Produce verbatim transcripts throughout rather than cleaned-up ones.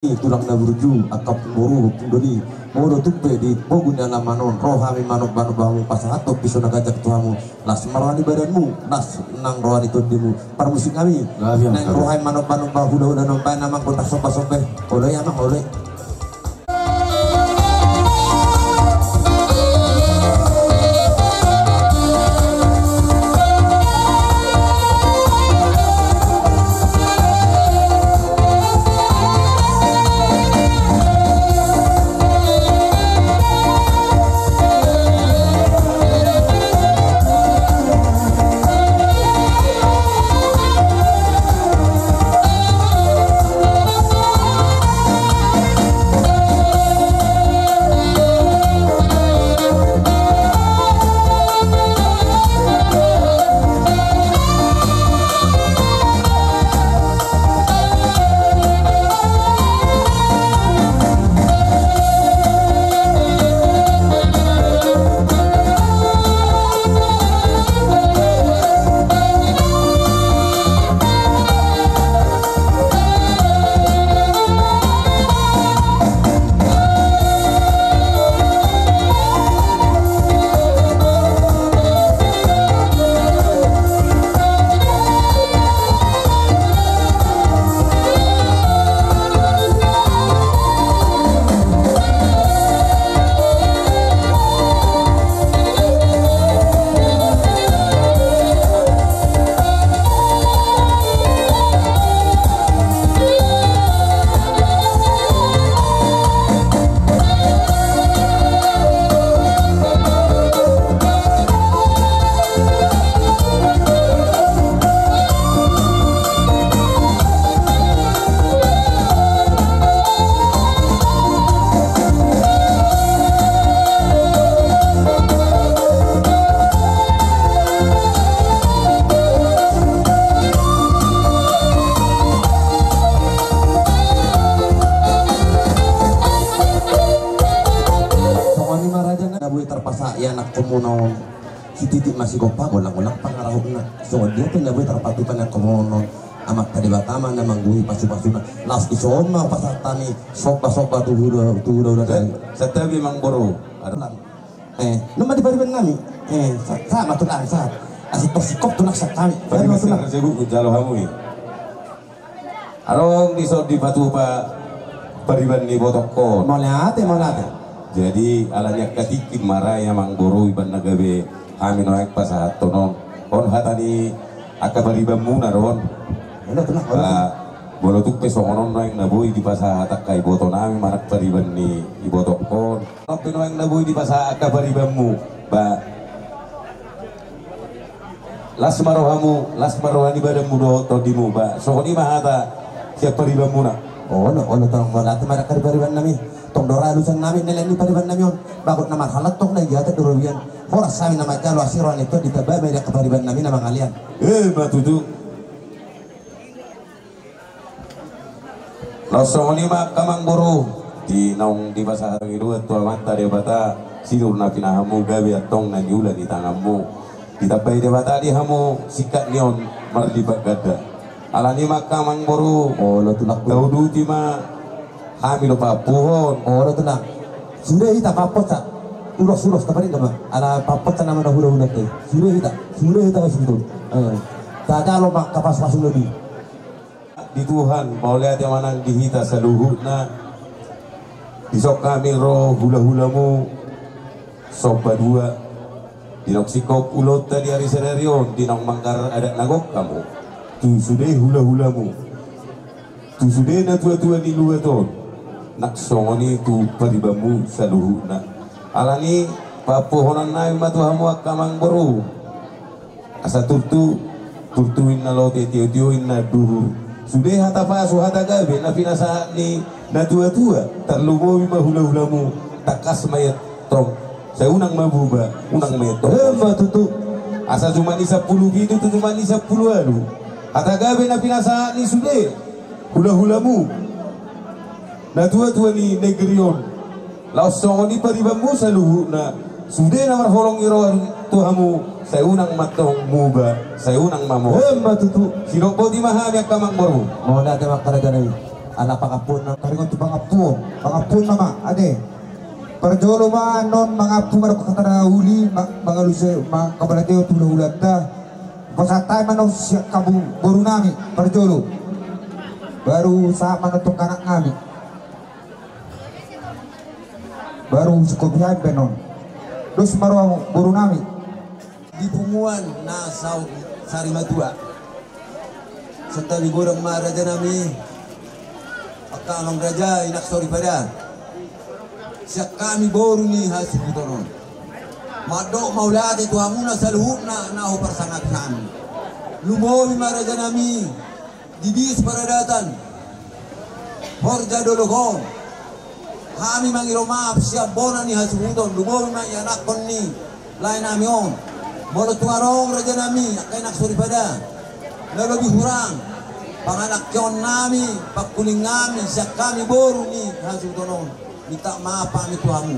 Tulang na burju, angka boru, ompung doli, molo tung pe di pogu ni alaman on ro hami manomba-nomba hamu, pasahathon piso na ganjang tu hamu, las ma roha ni badanmu, las nang roha ni tondimu. Parmusik nami, gabe, gabe, naeng ro hami manomba-nomba, hula-hula na umbahen, amang, boru, tarsomba-somba. Olo i, amang, olo i. Songon i ma raja na boi tarpasahat ianakhonmuna on. Sititi ma sigompa, golang-golang pangarahutna. Songon dia pe na boi tarpatupa ianakhonmuna on, Amanta Debata ma na manggohi pasu-pasuna. Laos dison ma pasahat hami somba-somba tu hula-hula nami. Santabi, amang boru. Aduh. Eh, nunga di pariban nami. Eh, sa-, sahat ma tulang, sahat. Asa tor singkop tulang, sahat hami. Pariban nami, sahat. Raja Guru, jalo hamu i. Adong dison dipatupa pariban ni ibotongkon. Mauliate, mauliate. Jadi, alani angka tingki ma ra i, amang boru, umbahen na gabe hami nuaeng pasahathon on. On hata ni angka paribanmuna do on. Olo, tulang, olo. Ba, molo tung pe songon on nuaeng na boi dipasahat angka iboto nami manang pariban ni ibotongkon. Tung pe nuaeng na boi dipasahat angka paribanmu. Ba, las ma rohamu, las ma roha ni badanmu dohot tondimu, ba, songon i ma hata sian paribanmuna. Olo, olo, tulang, mauliate ma di angka pariban nami. Tong do ra alusan nami na lain ni pariban nami on. Bagot na marhalak tong na i, jatah do robian. Horas hami na manjalo asi roha ni Tuhan, ditamba ma i di angka pariban nami na mangalean. Eh, ba tutu. Laos songon i ma angka amang boru, di naung dipasahat ni luat tu Amanta Debata, sinur na pinahanmu gabe antong na niula ni tanganmu. Ditambai Debata di hamu singkat ni on marlipat ganda. Alani i ma angka amang boru, olo, tulang, tauduti ma hami do paampuhon. Olo, tulang. Sude hita paampuhon sa. Ulos, ulos, taparingga ma. Ala paampuhon sa nama na hula-hula te. Sude hita, sude hita, sude. Eh. Tajalo ma angka pasu-pasu lobi. Di Tuhan, mauliate ma nang di hita saluhutna. Dison hami ro hula-hulamu, Somba Dua. Di naung singkop ulaonta di ari sadari on, di naung manggarar adat na gok hamu. Tu sude hula-hulamu. Tu sude natua-tua ni luat on. Nang songon i tu paribanmu saluhutna. Alani i, paampuhonon nami ma tu hamu angka amang boru. Asa turtu, turtu inna lote, tio-tio inna duhur. Sude hata pasu, hata gabe na pinasahat ni natua-tua, tarlumobi ma hula-hulamu, tangkas ma i antong. Sai unang ma muba, unang ma i antong. Emma tutu. Asa jumadi sampulu pitu tu jumadi sampulu ualu. Hata gabe na pinasahat ni sude hula-hulamu, natua-tua ni negeri on. Laos songon i paribanmu saluhutna, sude na marholong ni roha tu hamu, sai unang ma antong muba, sai unang ma mohop. Emma tutu. Sidok boti ma hami angka amang boru. Mauliate ma angka raja nami. Ala pangampuon na, taringot tu pangampuon, pangampuon nama ate. Parjolo ma annon mangampu ma dohot hata na uli, ma-, mangalusi, ma-, mangkabalatehon tu hulahulanta. Pasahat hami ma annon sian hamu boru nami parjolo. Baru sahat ma annon tu anak nami. Baru sikopi hami pe annon. Dos ma roha boru nami. Di punguan na saut sarimatua. Santabi godang ma raja nami. Angka amang raja, inang soripada. Sian hami boru ni hasuhuton on, mandok mauliate tu hamuna saluhutna na huparsangapi hami. Lumobi ma raja nami, di bis paradatan Horja Dolok on, hami mangido maaf sian bona ni hasuhuton, lumobi ma ianakhon ni lae nami on. Molo tung adong raja nami, angka inang soripada, na lobi hurang pangalangkeon nami, pangkuling nami, sian hami boru ni hasuhuton on, minta maaf hami tu hamu.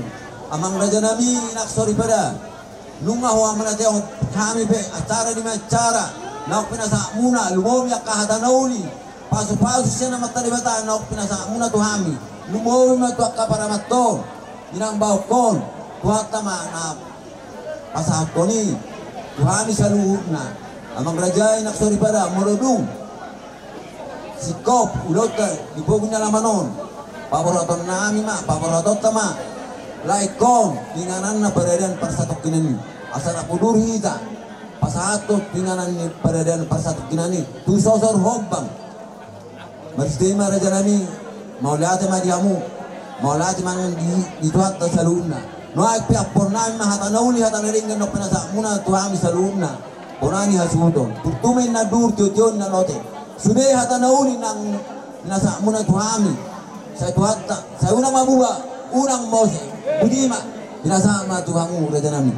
Amang raja nami, inang soripada, nunga huamanatehon hami pe acara ni acara naung pinasahatmuna, lumobi angka hata na uli, pasupasu sian Amanta Debata naung pinasahatmuna tu hami, lumobi ma tu angka paramanhon, inang baokhon, Tuhanta ma na pasahathon i tu hami saluhutna. Amang raja, inang soripada, molo dung singkop ulaonta di pogu ni alaman on, paborhaton nami ma, paborhatonta ma lae ingkon ingananna paradaan parsatongkinan i, asa rap udur hita pasahathon inganan ni paradaan parsatongkinan i tu sosor hombang. Marhite i ma raja nami, mauliate ma di hamu, mauliate ma di, di Tuhanta saluhutna. Nuaeng pe ampuon nami ma hata na uli, hata na denggan naung pinasahatmuna tu hami saluhutna bona ni hasuhuton. Turtu ma inna dur, tio-tio inna lote. Sude hata na uli naung pinasahatmuna tu hami, sai Tuhanta, sai unang ma buha, unang mose. Boti ma, pinasahat ma tu hamu raja nami.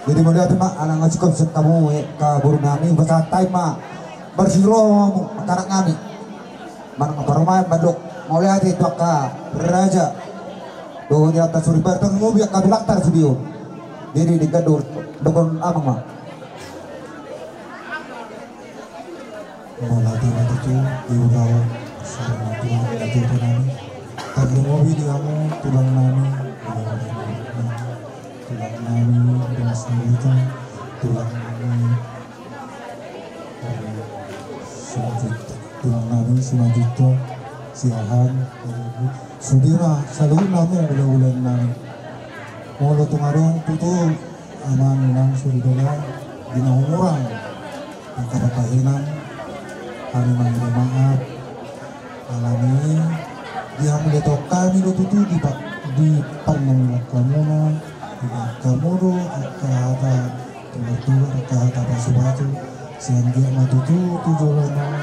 Jadi mauliate ma, ala nga singkop sian hamu, eh, angka boru nami, pasahat hami ma marsiroha ma hamu angka anak nami. Manang parumaen mandok mauliate tu angka raja dohot inanta soripada, tarlumobi angka tulangta sude on. Jadi denggan do, dokkon amang ma. Mauliate ma tutu di ulaon sarimatua ni tutu nami. Tarlumobi di hamu tulang nami, tulang nami, tulang nami, tulang nami, Simanjuntak, tulang nami Simanjuntak, Siahaan, sude ma saluhutna hamu hulahula nami. Molo tung adong tutu amang inang soripada di na hurang angka patahinan, hami mangido maaf. Alani i di hamu letok hami do tutu di pa-, di parnamuna, di hamu do angka hata tular-tular, angka hata pasu-pasu, sai anggiat ma tutu tu joloan on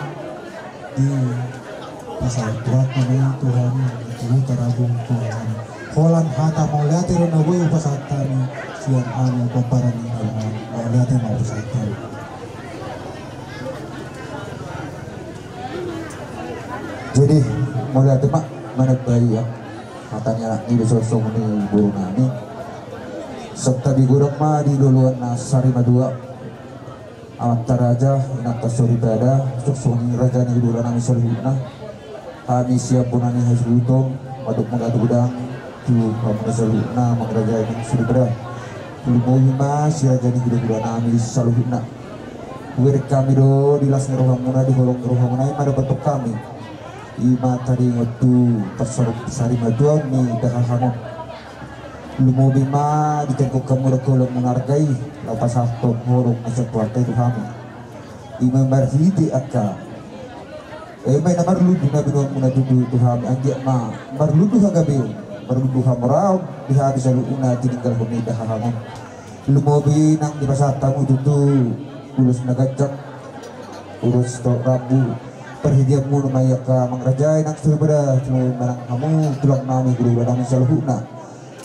dipasahat Tuhanta ma i tu hami, tu hita raja tu hami. Holan hata mauliate do na boi hupasahat hami sian hami pomparan ni na roha, mauliate ma hupasahat hami. Jadi mauliate ma manambai hata ni anak ni, songon i boru nami. Santabi godang ma di loloan na sarimatua, amanta raja, inanta soripada, songon i raja ni hulahula nami saluhutna. Hami sian bona ni hasuhuton mandok mauliate godang tu hamuna saluhutna, amang raja, inang soripada. Lumobi ma si raja ni hulahula nami saluhutna. Hubereng hami do di las ni rohamuna, di holong ni rohamuna, i ma dohonon hami. I ma taringot tu parsarimatua ni dahahang on. Lumobi ma dijangkon hamu do holongmuna arga i, laho pasahathon holong na sian Tuhanta i tu hami. I ma marhite angka, i ma na marlundu na binoanmuna tutu tu hami, anggiat ma marlundu hagabeon, marlundu hamoraon di hami saluhutna tininggalhon ni dahahang on. Lumobi nang dipasahat hamu tutu ulos na ganjang, ulos na rambu. Parhiteanmuna ma i angka amang raja, inang soripada, lumobi ma nang hamu tulang nami, hulahula nami saluhutna.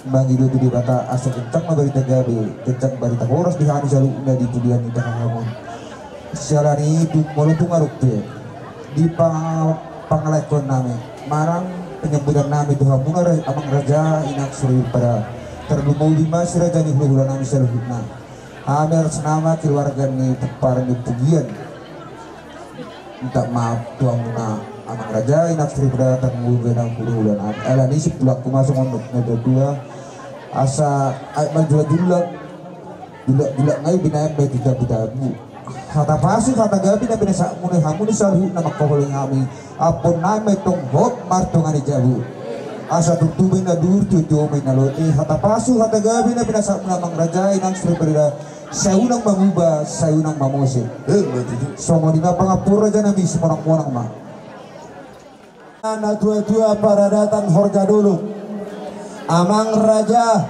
Mangido tu Debata asa ganjang ma barita gabe, ganjang barita horas di hami saluhutna di pudian ni dahahang on. Siala ni i tung molo tung adong pe di pang-, pangalaingkon nami manang panyambutan nami tu hamuna ra-, amang raja, inang soripada, tarlumobi ma si raja ni hulahula nami saluhutna. Hami atas nama keluarga ni pomparan ni Ompu Gian minta maaf tu hamuna Amang raja, inang soripada, tarlumobi nang hula-hula nami. Alani i simpulonku ma songon na dua-dua. Asa aek ma jullak-jullak. Jullak-jullak nai binaen ma i tu tabu-tabu. Hata pasu hata gabe na pinasahatmuna i hamu ni saluhutna mangkaholongi hami. Amponnami ma i tong hot martonga ni jabu. Asa tutu ma i na duhur, tio-tio ma i na lote. Hata pasu hata gabe na pinasahatmuna amang raja, inang soripada. Sai unang mamuba, sai unang mamose. Emma tutu. Songon i ma pangampur raja nami, simonang-monang ma. Na tua-tua paradatan horja dolok. Amang raja,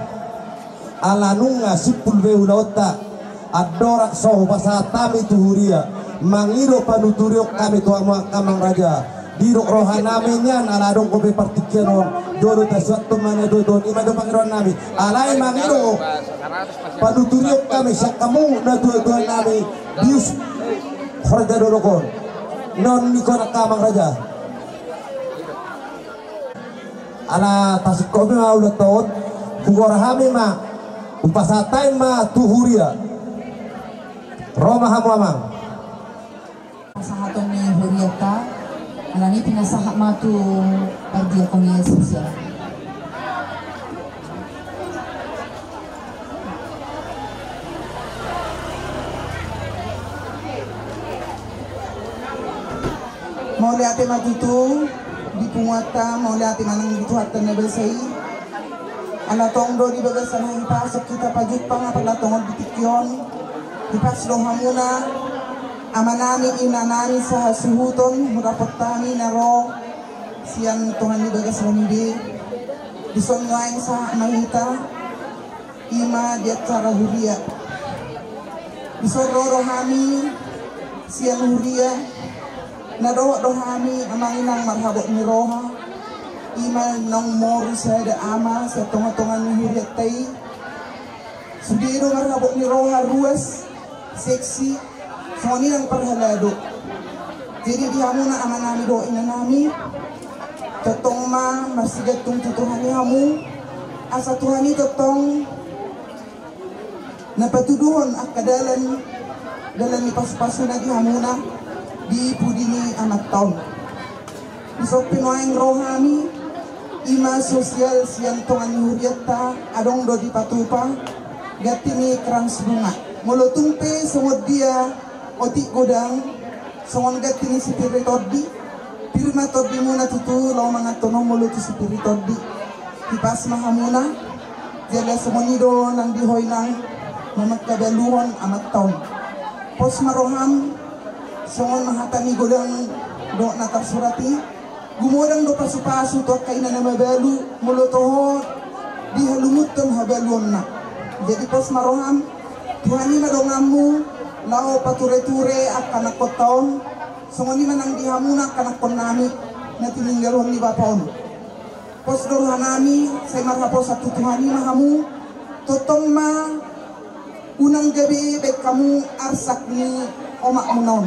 ala nunga simpul be ulaonta, andorang so hupasahat hami tu huria, mangido panuturion hami tu hamu amang raja. Didok roha nami nian ala adong dope partingkian on, jolo tasuanhon ma na tua-tua on, i ma do pangidoan nami. Alai mangido panuturion hami sian hamu na tua-tua nami, di us horja dolok on. Non ni kona amang raja. Ala tasingkop i ma ulaonta on, hugora hami ma, hupasahat hami ma tu huria. Ro ma hamu amang. Pasahaton ni hurianta, alani pinasahat ma tu pardiakonia sosial. Mauliate ma tutu di punguanta, mauliate ma nang di Tuhanta na basa i. Ala tong do di bagasan hita so hita pajumpang, apala tong on di tingki on. Hipas do hamuna, amanami, inanami, sahasuhuton, hurapot hami na ro sian tonga ni bagas on i be. Dison nuaeng sahat ma hita, i ma di acara huria. Dison ro do hami sian huria, na dohot do hami amang inang marhabot ni roha, i ma naung moru sada ama sian tonga-tonga ni hurianta i. Sude do marhabot ni roha, ruas, seksi, songon i nang parhalado. Jadi di hamuna amanami dohot inanami, tongtong ma marsigantung tu Tuhan i hamu, asa Tuhan i tongtong na patuduhon angka dalan, dalan ni pasu-pasuna di hamuna, di pudi ni amanta on. Dison pe nuaeng ro hami, i ma sosial sian tonga ni hurianta, adong do dipatupa ganti ni krans bunga. Molo tung pe songon dia otik godang, songon ganti ni sipir ni tondi, pir ma tondimuna tutu laho manganhon on molo tu sipir ni tondi. Hipas ma hamuna, jala songon i do nang di ho inang, mamangkabaluhon amanta on. Pos ma roham, songon hata ni godang dohot na tarsurat i, gumodang do pasu-pasu tu angka ina na mabalu, molo toho dihalungunhon habaluonna. Jadi pos ma roham, Tuhan i ma donganmu, laho pature-ture angka anakhonta on, songon i ma nang di hamuna angka anakhonnami, na tininggalhon ni bapa on. Pos do rohanami, sai marhaposan tu Tuhan i ma hamu, tongtong ma unang gabe baen hamu arsak ni omakmuna on.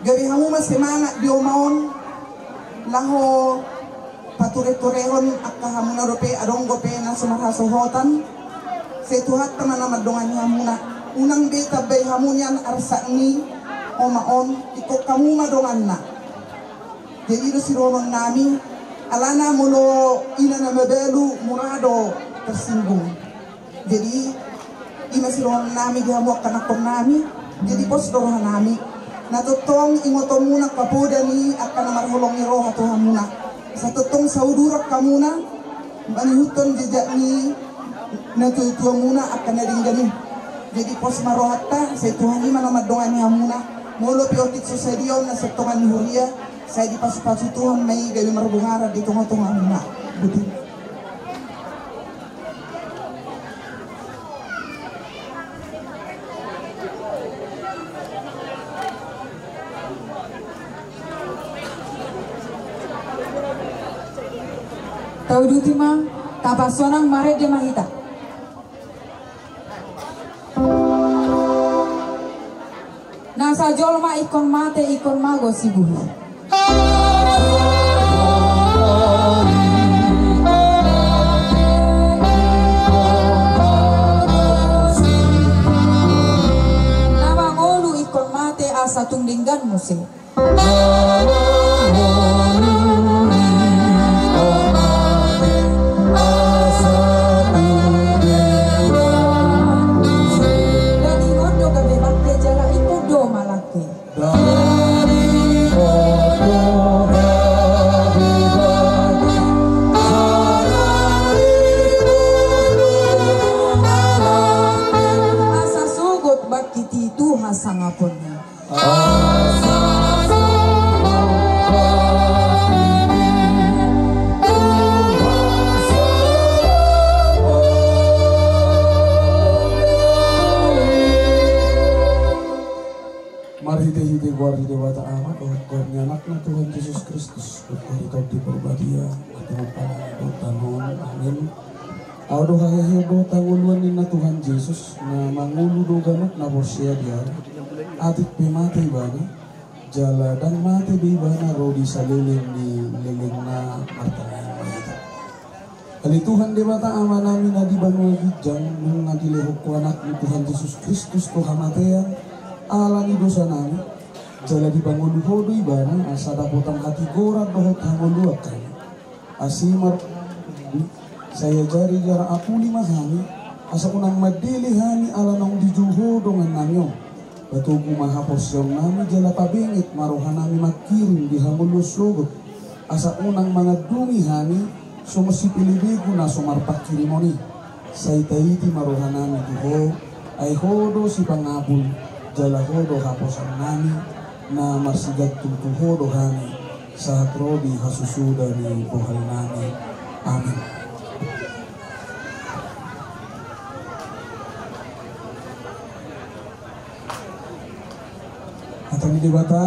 Gabe hamu ma semangat di oma on, laho pature-turehon angka hamuna dope, adong dope na so marhasohotan, sai Tuhanta ma na mandongani hamuna. Unang be tambai hamu nian arsak ni oma on, ingkon hamu ma donganna. Jadi i do sidohononnami, alana molo ina na mabalu mura do tersinggung. Jadi i ma sidohononnami di hamu angka anakhonnami. Jadi pos do rohanami, na tongtong ingotonmuna angka poda ni angka na marholong ni roha tu hamuna. Asa tongtong sauduran hamuna, mangihuthon jejak ni natua-tuamuna angka na denggan i. Jadi pos ma rohanta, sai Tuhan i ma na mandongani hamuna. Molo pe otik so sadia on na sian tonga ni huria, sai dipasu-pasu Tuhan ma i gabe marbungaran di tonga-tongamuna. Boti. Tauduti ma, tapasuanang marende ma hita. Nasa jolma ingkon mate, ingkon mago sibuhi. Na mangolu ingkon mate asa tung denggan muse. Na Tuhan Jesus Kristus, dohot Tondi Porbadia, na tumompa nang dohot tano on. Amin. Ahu do haheheon dohot hangoluan ninna Tuhan Jesus, na mangolu do ganup na porsea di Ahu, atik pe mate ibana, jala ndang mate be ibana ro di saleleng ni lelengna. Martangiang ma hita. Ale Tuhan Debata Amanami na di banua ginjang, nunga dilehon Ho AnakMu Tuhan Jesus Kristus tu hamatean ala ni dosanami, jala dipangolu Ho do Ibana asa dapotan hatigoran dohot hangoluan hami. Asi mar-, sai ajari jala apuli ma hami, asa unang mandele hami ala naung dijou Ho dongannami on. Patogu ma haporseaonnami jala pabenget ma rohanami mangkirim di hangoluan sogot, asa unang mangandungi hami songon sipelebegu na so marpangkirimon i. Sai taiti ma rohanami tu Ho, ai Ho do sipangapul, jala Ho do haposangnami, na marsigantung tu Ho do hami, sahat ro di hasusuda ni bohalnami. Amin. Hata ni Debata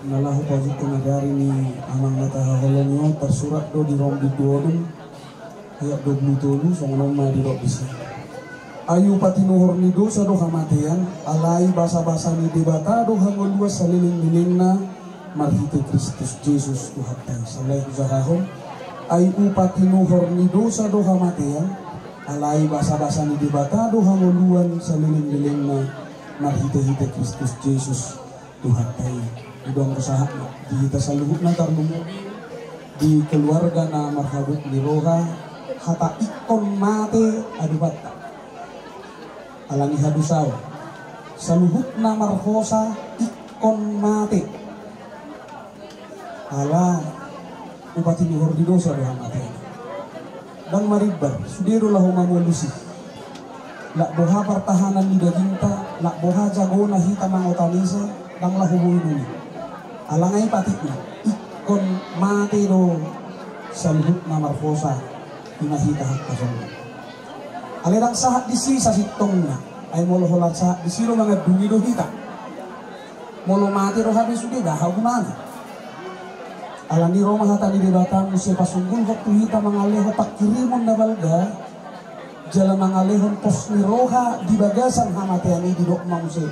na laho pajumpang na dari ni Amang na tahaholongi on, tarsurat do di Rom bindu onom ayat dua pulu tolu, songon on ma didok disi. Ai upa tinuhor ni dosa do hamatean, alai basabasa ni Debata do hangoluan saleleng-lelengna marhite Kristus Jesus Tuhanta i. Sai hujahahon. Ai upa tinuhor ni dosa do hamatean, alai basabasa ni Debata do hangoluan saleleng-lelengna marhite-hite Kristus Jesus Tuhanta i. Adong do sahatna di hita saluhutna tarlumobi di keluarga na marhabot ni roha, hata ingkon mate adopanta. Ala ni hadosaon, saluhutna marhosa ingkon mate. Ala upa tinuhor ni dosa do hamatean. Ndang marimbar, sude do laho mamolus i. Lak boha partahanan ni dagingta, lak boha jagona hita mangotanisa, ndang laho boi nunga. Ala nga i patikna, ingkon mate do saluhutna marhosa, ima hita hata songon. Alai ndang sahat disi sasintongna, ai molo holan sahat disi do mangandungi do hita. Molo mate do hape sude, boha gunana? Ala ni ro ma hata ni Debata muse pasunggulhon tu hita mangalehon pangkirimon na balga, jala mangalehon pos ni roha di bagasan hamatean i, didok ma muse.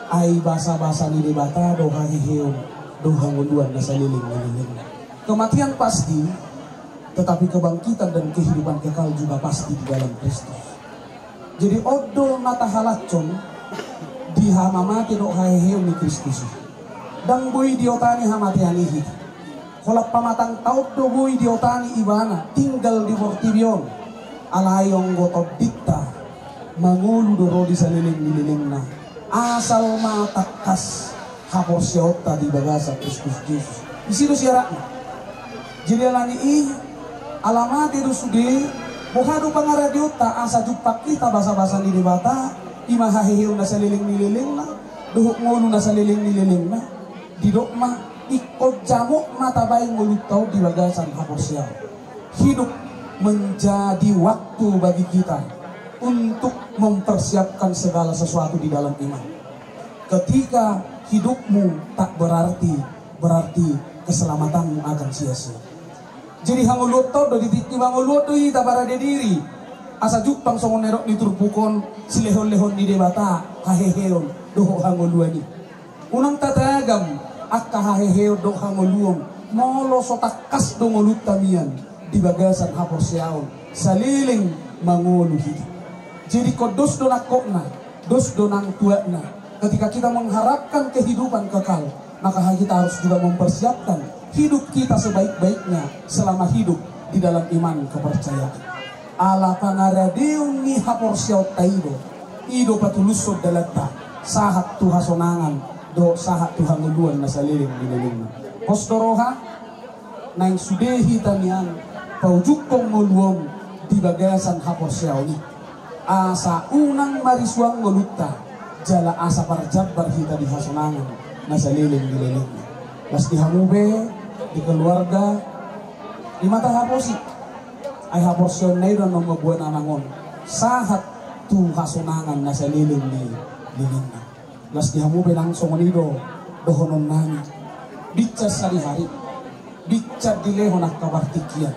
Ai basabasa ni Debata do haheheon dohot hangoluan na saleleng ni lelengna. Kematian pasti, tetapi kebangkitan dan kehidupan kekal juga pasti di dalam Kristus. Jadi on do na tahalashon di hamamate dohot haheheon ni Kristus i. Ndang boi diotani hamatean i hita. Holan pamatangta on do boi diotani ibana tinggal di portibi on. Alai anggo tondinta mangolu do ro di saleleng ni lelengna. Asal ma tangkas haporseaonta di bagasan Kristus Jesus. Disi do siaratna. Jadi ala ni i, ala mate do sude, boha do pangaradeonta asa jumpang hita basabasa ni Debata, ima haheheon na saleleng ni lelengna dohot ngolu na saleleng ni lelengna? Didok ma, ingkon jamot ma tabaen ngolunta on di bagasan haporseaon. Hidup menjadi waktu bagi kita untuk mempersiapkan segala sesuatu di dalam iman. Ketika hidupmu tak berarti, berarti keselamatanmu akan sia-sia. Jadi hangoluanta on do di tingki mangolu on do hita parade diri. Asa jumpang songon na nidok ni turpuk on, silehon-lehon ni Debata haheheon dohot hangoluan i. Unang tatagam angka haheheon dohot hangoluan molo so tangkas do ngolunta mian di bagasan haporseaon saleleng mangolu hita. Jadi ingkon dos do nangkokna, dos do nang tuatna. Ketika kita mengharapkan kehidupan kekal, maka kita harus juga mempersiapkan hidup kita sebaik-baiknya selama hidup di dalam iman kepercayaan. Ala pangaradeon ni haporseaonta i do, i do patulushon dalanta sahat tu hasonangan dohot sahat tu hangoluan na saleleng ni lelengna. Pos do roha, naeng sude hita nian paujunghon ngolu on di bagasan haporseaon i. Asa unang marisuang ngolunta, jala asa parjambar hita di hasonangan na saleleng ni lelengna. Las di hamu pe di keluarga, ima tahaposi. Ai haporseaonna i do na mamboan amang on sahat tu hasonangan na saleleng ni lelengna. Las di hamu pe nang songon i do dohononnami. Bincan sadihari, bincan dilehon angka partingkian.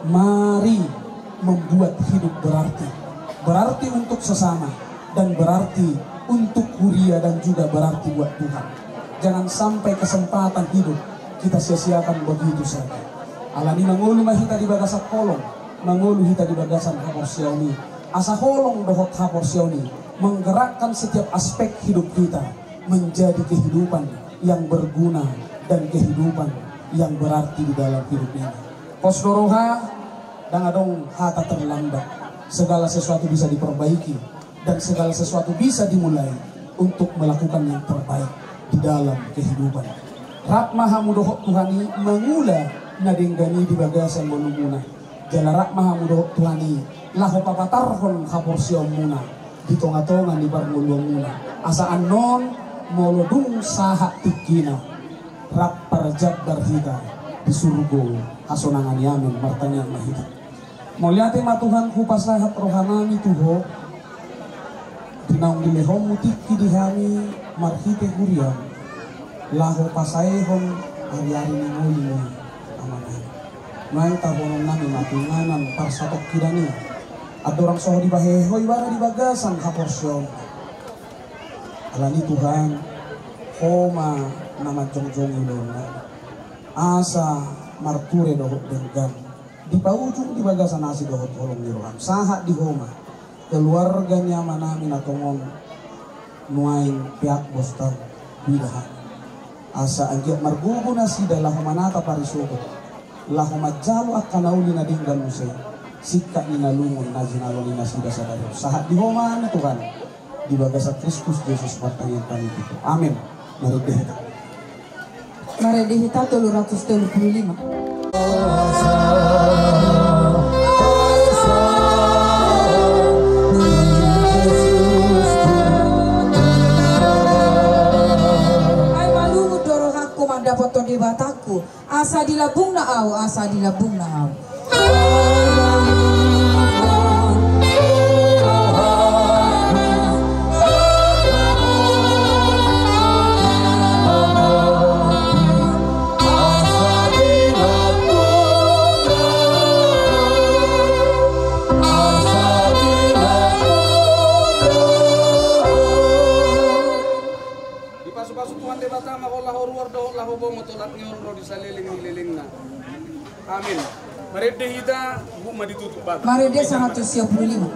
Mari membuat hidup berarti. Berarti untuk sesama dan berarti untuk huria dan juga berarti buat Tuhan. Jangan sampai kesempatan hidup kita sia-siakan begitu saja. Alani mangolu ma hita di bagasan holong, mangolu hita di bagasan haporseaon i. Asa holong dohot haporseaon i menggerakkan setiap aspek hidup kita menjadi kehidupan yang berguna dan kehidupan yang berarti di dalam hidup ini. Pos do roha, ndang adong hata terlambat. Segala sesuatu bisa diperbaiki dan segala sesuatu bisa dimulai untuk melakukan yang terbaik di dalam kehidupan. Rap ma hamu dohot Tuhan i mangula na denggan i di bagasan ngolumuna. Jala rap ma hamu dohot Tuhan i laho papatarhon haporseaonmuna di tonga-tonga ni parngoluonmuna. Asa annon molo dung sahat tingkina, rap parjambar hita di surgo hasonangan i. Amen. Martangiang ma hita. Mauliate ma Tuhan, hupasahat rohanami tu Ho, di naung dilehonmu tingki di hami marhite huriam, laho pasaehon ari-ari ni ngolumi, Amanami. Nuaeng taboanonnami ma tu inganan parsatongkinan i, andorang so dipahehe Ho ibana di bagasan haporseaon. Alani Tuhan, Ho ma na manjongjongi ulaonnami, asa marture dohot denggan, dipaujung di bagasan asi dohot holong ni roham. Sahat di Ho ma keluarga ni amanami na tongon nuaeng peak bostam, huida hami, asa anggiat margogo nasida laho manata parisogot, laho manjalo angka na uli na denggan muse singkat ni na lungun na jinalo ni nasida sadari on. Sahat di Ho ma, Tuhan. Di bagasan Kristus Jesus martangiang hami tu Ho. Amen. Marende hita. Marende hita tolu ratus tolu pulu lima. Ai malungun do rohangku mandapothon Debatangku. Asa di lambungna ahu, asa di lambungna ahu. Dipasupasu Tuhan Debata ma ho laho ruar dohot laho bongot, olat ni on ro di saleleng ni lelengna. Amin. Marende hita, huhut ma ditutup bata. Marende saratus sia pulu lima.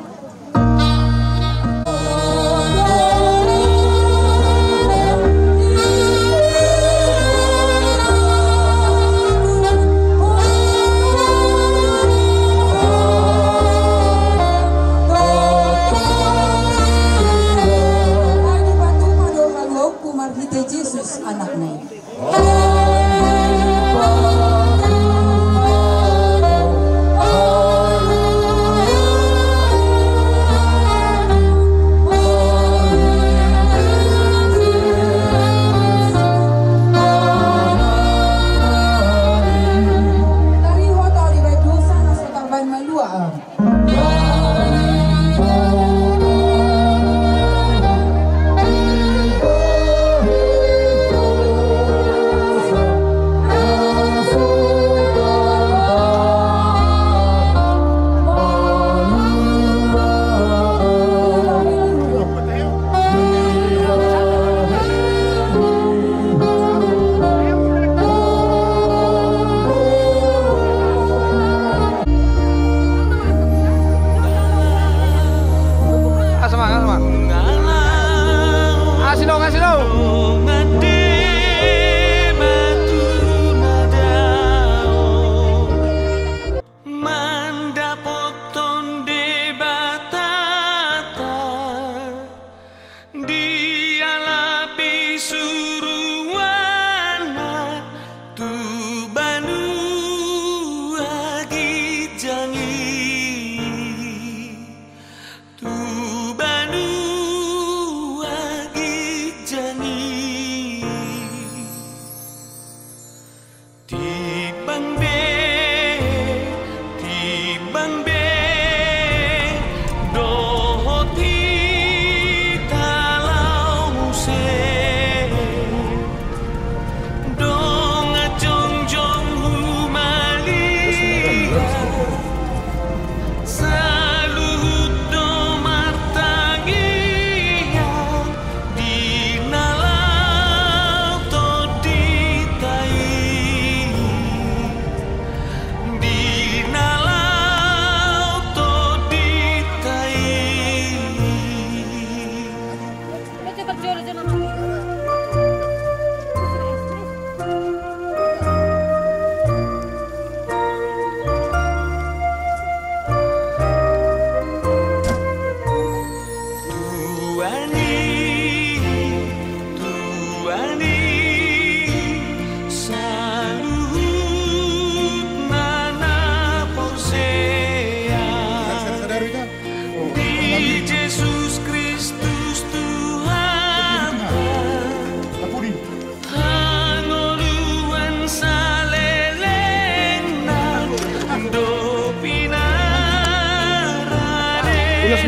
Ai dipatupa do haluaonku marhite Jesus Anakna i.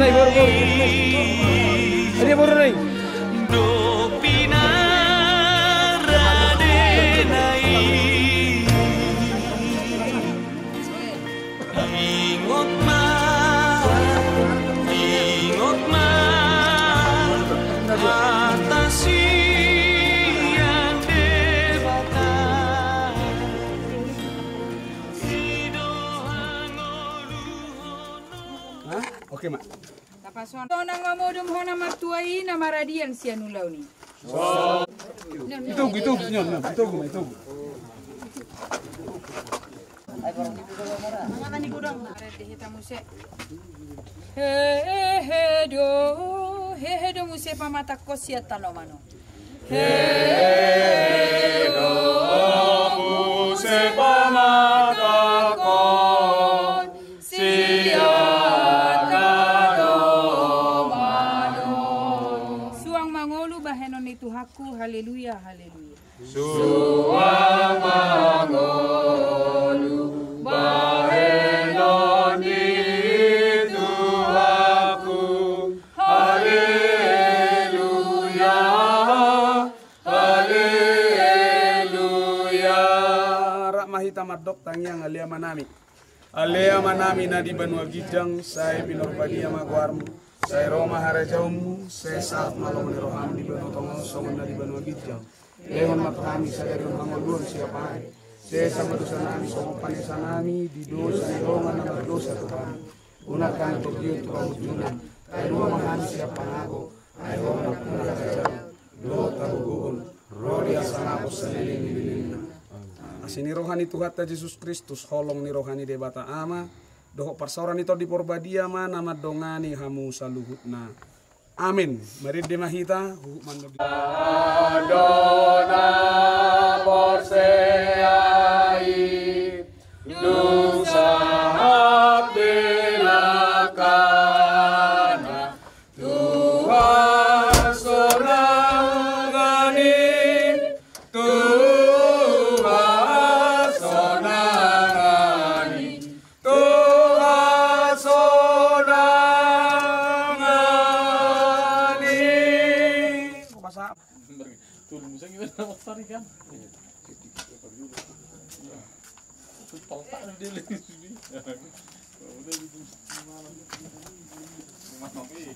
Ai, boru, boru. Ai, dia boru nai. Dohot pinaradena i. Ingot ma, ingot ma, hata sian Debata. Hah? Oke, Mak. Tapason. Sonang ma modom hona martua i na maradian sian ulaon i. Itogu, itogu, nyon, nyon, itogu, ma, itogu. Mangan ni godang. Arende hita muse. Hehe do, hehe do muse pamatangkon sian tanoman on. Hehe do muse pamatangkon sian tanoman on. Suang ma ngolu bahenon ni Tuhanku, haleluya, haleluya. Suang ma ngolu bahenon ni Tuhanku, haleluya, haleluya. Rap ma hita mandok tangiang Ale Amanami. Ale Amanami na di banua ginjang, sai pinarbadia ma goarmu, sai ro ma harajaonmu, sai saut ma lomo ni roham di banua tonga on songon na di banua ginjang. Lehon ma tu hami sadari on hangoluan siapari. Sesa ma dosanami songon panesanami di dosa ni dongan na mardosa tu hami. Unang hami togihon tu pangunjunan, palua ma hami sian pangago. Ai Ho ma nampuna harajaon dohot hagogoon ro di hasangapon saleleng ni lelengna. Asi ni roha ni Tuhanta Jesus Kristus, holong ni roha ni Debata Ama, dohot parsaoran ni Tondi Porbadia ma na mandongani hamu saluhutna. Amen. Marende ma hita, huhut mandok. Adong na porsea i, dung sahat belakangna, Tuhan sonangan i, Tuhan sonangan i. Tuhan sonangan i. Ko basa. Tulung musang gimana, Mas Fahri, kan? Paltak dia lagi sini. Udah gitu. Rumah mami.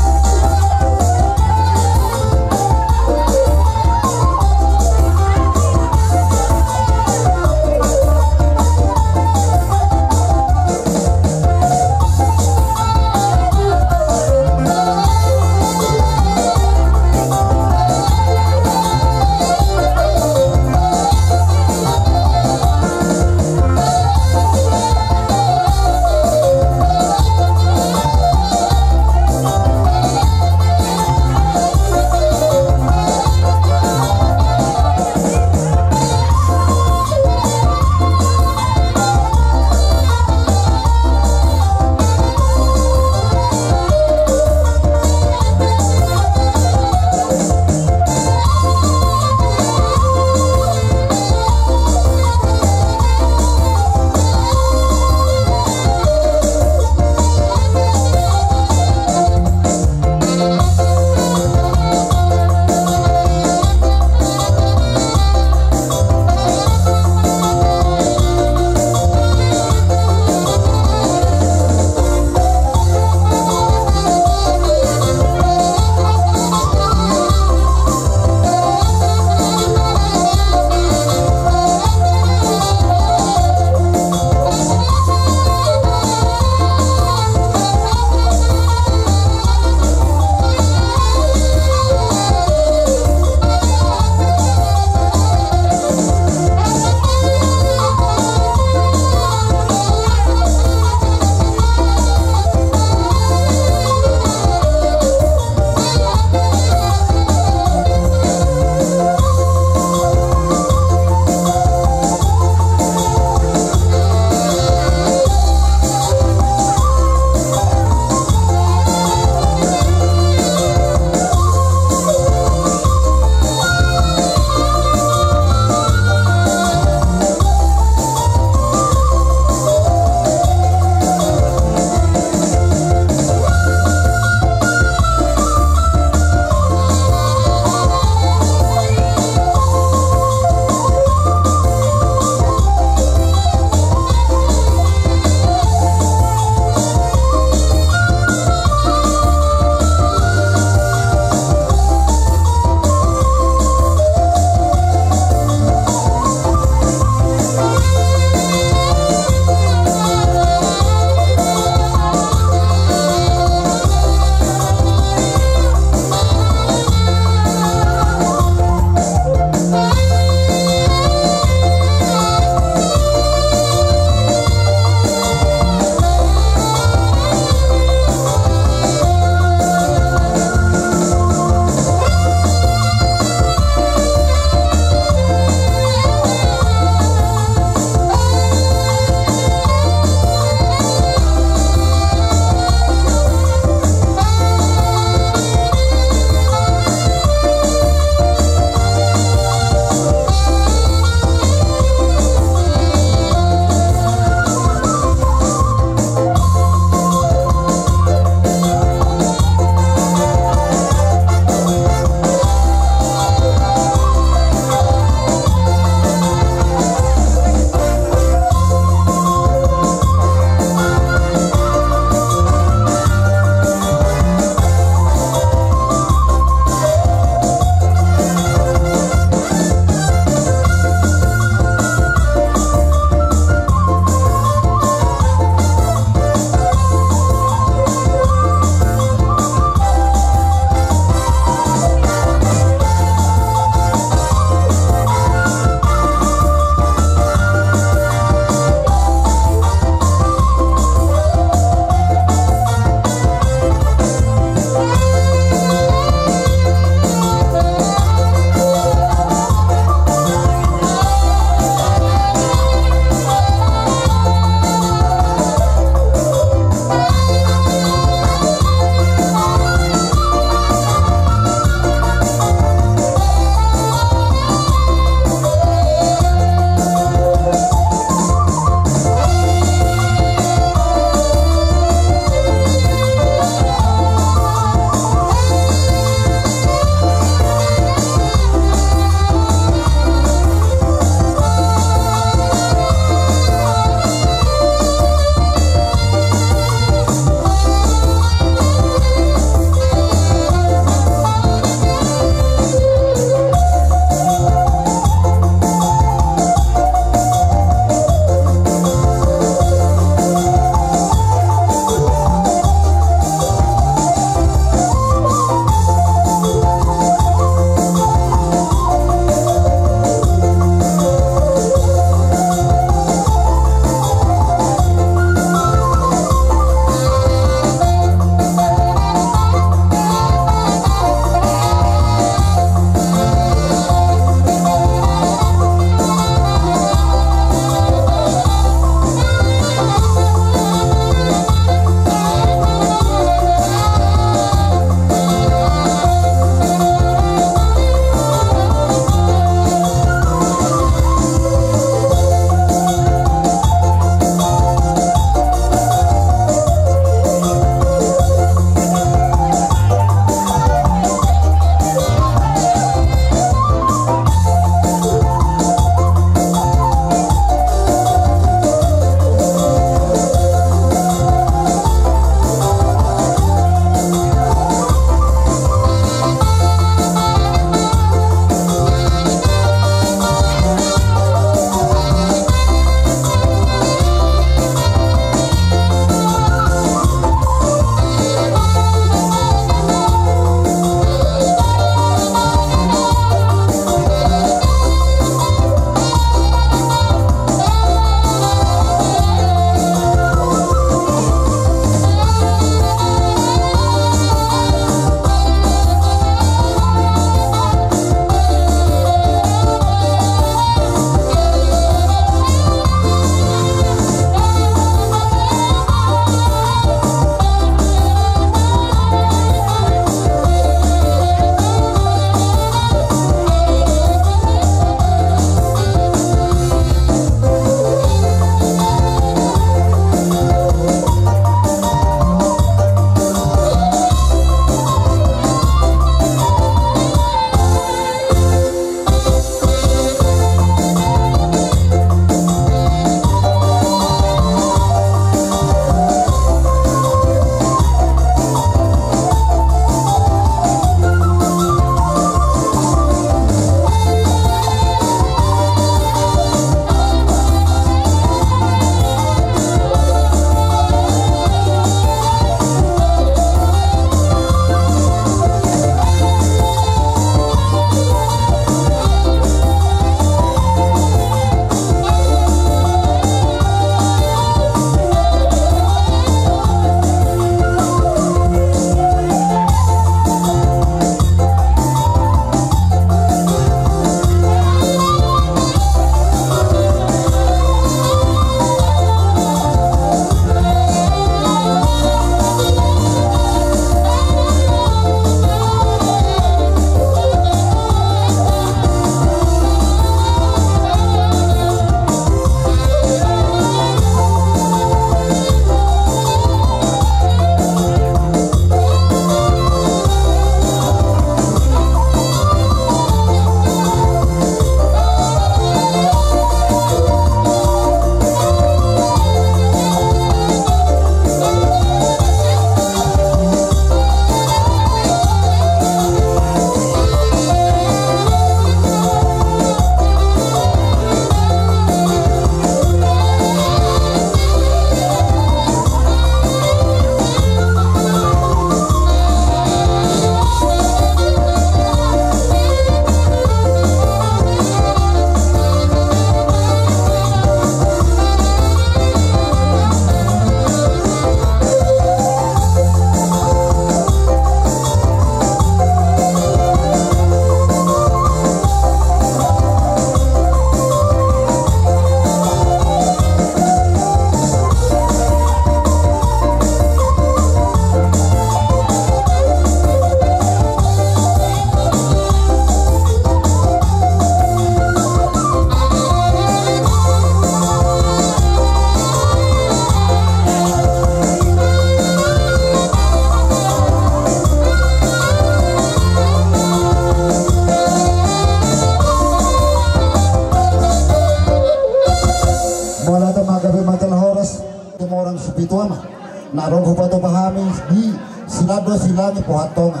Na ro hupatupa hami di Silandoa Silangi Pohatonga.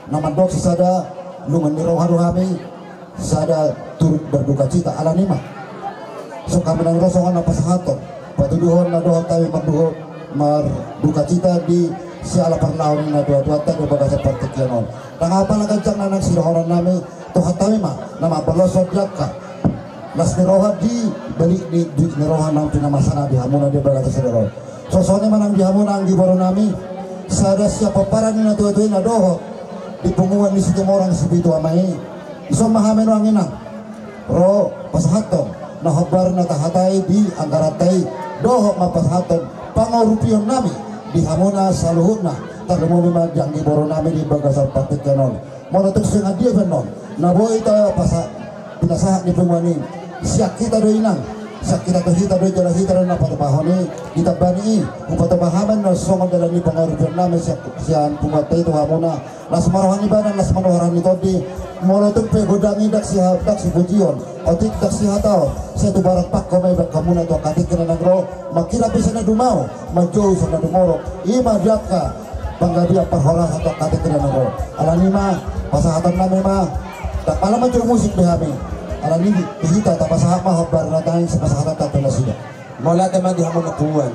Na mandok sisada lungun ni roha do hami, sada turut berdukacita. Alani i ma, songon hami nang ro songon na pasahathon, patuduhon na dohot hami mandok mardukacita di siala parlaho ni natuatuanta di bagasan partingkian on. Ndang apala ganjang na nang sidohonon nami, Tuhan hami ma na mambalos on di angka las ni roha di balik ni duit ni roha naung pinamasana di hamuna di bagasan sadari on. Songon i ma nang di hamuna anggi boru nami, sada sian pomparan ni natuatua i na dohot di punguan ni Situmorang Sipitu Ama i. Dison ma hami nuaeng inang ro pasahathon na hombar na tahatai di anggaranta i, dohot ma pasahathon pangurupion nami di hamuna saluhutna, tarlumobi ma di anggi boru nami di bagasan partingkian on. Molo tung songon dia pe annon na boi ta pasa pinasahat ni punguan i, sian hita do inang, sian hita tu hita do jala hita do na patupahon i. Ditambani i, hupatupa hami annon songon dalan ni pangurupion nami sian, sian punguanta i tu hamuna. Las ma roha ni badan, las ma roha ni tondi. Molo tung pe godang i ndang siha-, ndang sipujion, otik ndang sihataon, sai tu barat pangko ma i baen hamuna tu angka tingki na naeng ro. Manghilap i sai na dumao, manjou sai na dumorop. I ma di angka panggabean parhorasan tu angka tingki na naeng ro. Alani i ma, pasahaton nami ma, ndang pala manjou musik be hami. Alani i, di hita tapasahat ma hombar na naeng sipasahatanta tu nasida. Mauliate ma di hamuna punguan,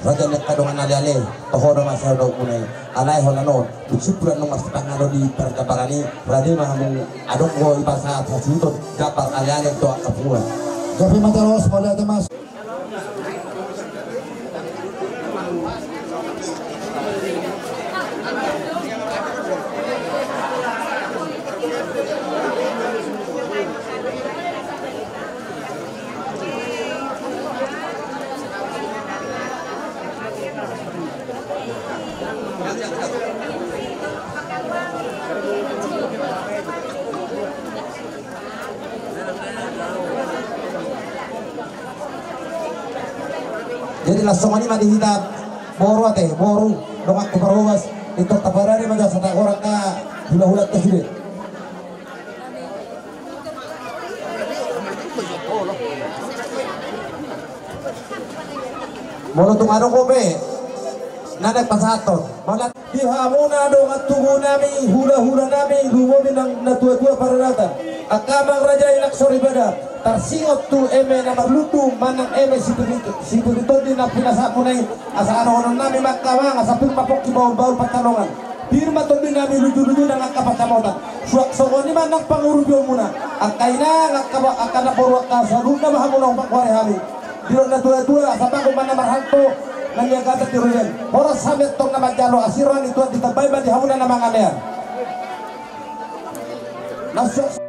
raja ni angka dongan aleale, toho do ma sai dohot muna i. Alai holan on, dung simpul annon marsipangalo di parjambaran i, rade ma hamu adong do dipasahat hasuhuton jambar aleale tu angka punguan. Gabe ma taros, mauliate ma. Jadi las songon i ma di hita boru ate, boru, donganku parhobas, intor taparade ma jasa tagorak na hulahulanta sude. Molo tung adong dope na naeng pasahathon, mauliate. Di hamuna dongan tubu nami, hulahula nami, lumobi nang natuatua paradaton, angka amang raja inang soripada, tarsingot tu eme na marlundu manang eme sipir-, sipir ni tondi na pinasahatmuna i, asa dohonon nami ma angka amang, asa pir ma pongki bahulbahul pansalongan, pir ma tondi nami lujuluju nang angka pansamotan. Suang songon i ma nang pangurupionmuna, angka inang, angka ba-, angka namboru, angka saluhutna ma hamu na hupanggoari hami. Didok natuatua, asa panggung ma na marhalto, na niagatan di robean. Horas hami antong na manjalo, asi roha ni Tuhan ditambai ma di hamuna na mangalean. Na suang